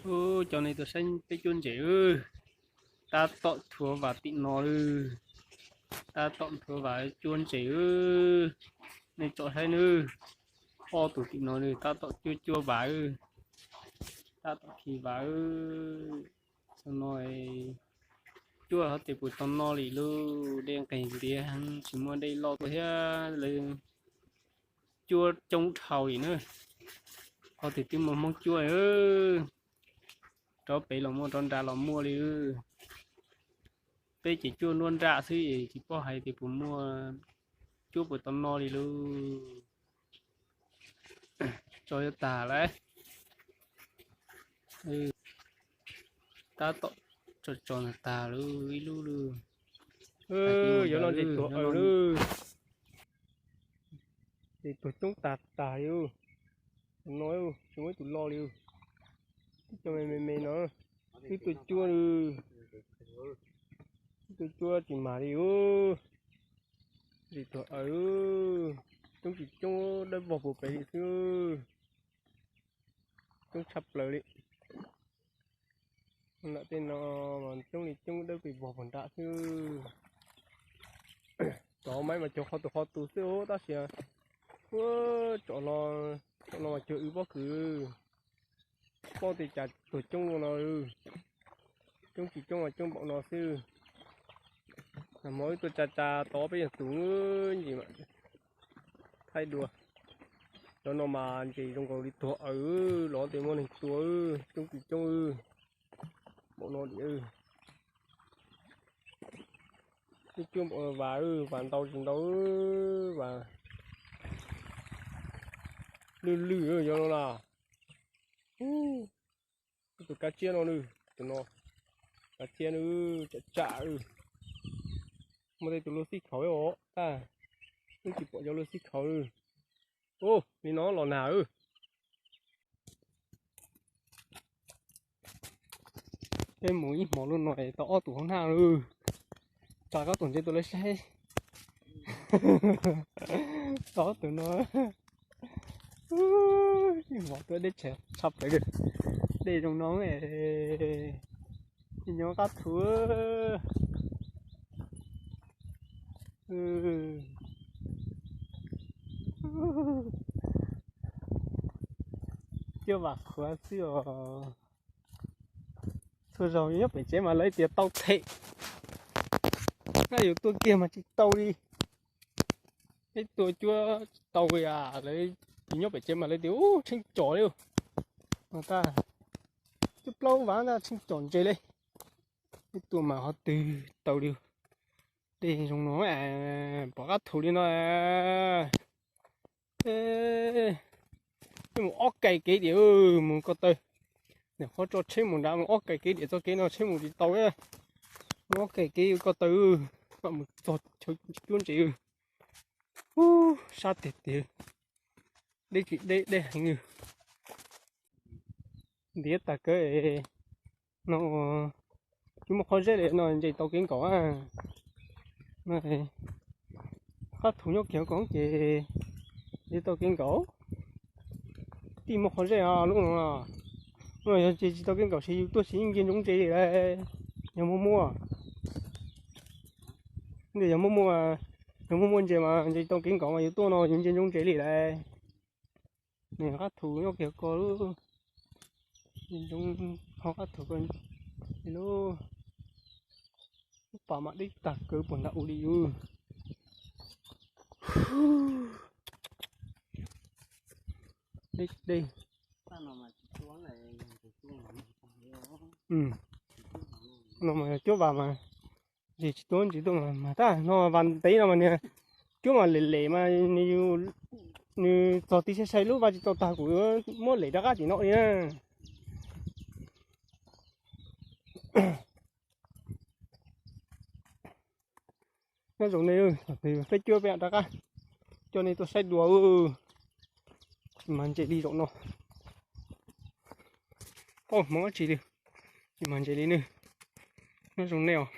Cov nej tuaj saib peb cuab ntses, tab tom thuav vas tim no lawm. Tab tom thuav vas cuab ntses. Nej tsom saib nawb, ob tug tim no nws tab tom cuab cuab vas, tab tom khi vas. Xyoo no cuab ho tias puas tau noj li lauj, dej nqis ntiav heev, tsis muaj dej loj tuaj thiab, lawv cuab coob dhau li na. Ho tias twb muaj Hmoob cuab, rov pem los muaj, rov nram los muaj li. Peb ces cuab nruab nrab xwb, tsis paub hais tias puas muaj, cuab puas tau noj li lauj. Tso yuav tag lawm. Tab tom tso tso tag lawm ib lub lawm. Yuav no ces tuag aws lawm. Ces tuag coob tag tag li. No tsis muaj ib tug loj li. Ib co me me me no, wb tuaj cuab, wb tuaj cuab tsis mag li. Ces tuag aws, coob tsis coob dawb vog puag pem li xwb. Coob tshaj plaws li. Ntawm tej no mas coob li coob dawb pes vog puag nram xwb. Cov maib mas cog qhov tus qhov tus xwb tab sis, tsom no mas cog wb pob kws, paub tias cas tuag coob li no. Coob tsis coob mas coob npaum no xwb. Hmo wb tuaj tsa tsa tod peb yog tus ntsis mas thaij dua. Cov no mas ntses zoo nkaus li tuag aws, los tias muaj neeg tua, coob tsis coob npaum no li. Coob coob npaum no, vas, vas ntau tsis ntau, vas lwj lwj cov no na. Tus kav tsiab no nws, tus no, kav tsiab nws tsam tsam. Muaj tej tus luaj xib khaus os, tab wb tsis pom cov luaj xib khaus. Ub, li no los nag. Peb mus ib hmos lub no tau ob tug hauv naj lawm. Tsa koj tus ntses tuaj lawv saib. Tau ob tug no. Ib hmos tuaj deb tsawv tshaj plaws. Dej zoo no, nyob qab thu. Cuab vam qhuav xwb os. Txhua zaus nyob pem tsev mas lawv tias tau them, na yus tuaj kiag mas tsis tau li. Peb tuaj cuab tsis tau li, lawv nyob pem tsev mas lawv tias ub tsheej com li. Tab cuab plaub vav ntag tsheej com ntses li. Peb tuaj mas qhov twg tau li. Dej zoo no, pom qab thu li no. Mus ob kais kev diam mus ko taw. Nim qhov tso tsheb mus nrad mus ob kais kev diam txoj kev no tsheb mus tsis tau. Mus ob kais kev ko taw, mam mus txog chaw cuab ntses. Ub, sab tiag tiag. Deb tsis deb, deb heev. Ntiav tag kawg no. Tsis muaj qhov zeb li no ntses tau kev nkaum. Qab thu nyob kiag ko ces ntses tau kev nkaum. Tij muaj qhov zeb lub no. Yog ntses tsis tau kev nkaum ces yus tuaj ces yeej ntsia ntsoov ntses li lawm. Yog muaj muaj, yog muaj muaj, yog muaj muaj ntses mas ntses tau kev nkaum mas yus tuaj no yus ntsia ntsoov ntses li lawm. Nws qab thu nyob kiag ko lub, ntsoov ho qab thu ko lub, lub pas mam deb tag kawg puag nram ub li yus. Deb deb. No mas yog cuab vas mas ntses tsis tuab ntsis tuaj mas, mas tab no vas ntev no mas niag cuab mas lem lem mas nws txog ti sai sai lub vas tsis tau tag kuv muab lem rov qab tim no li na. Nyob zoo nej, peb cuab peb rov qab coj nej tuaj saib dua. Tsis mag ntses li zaum no. Hmoob dab tsi li, tsis mag ntses li ne. Nyob zoo nej os.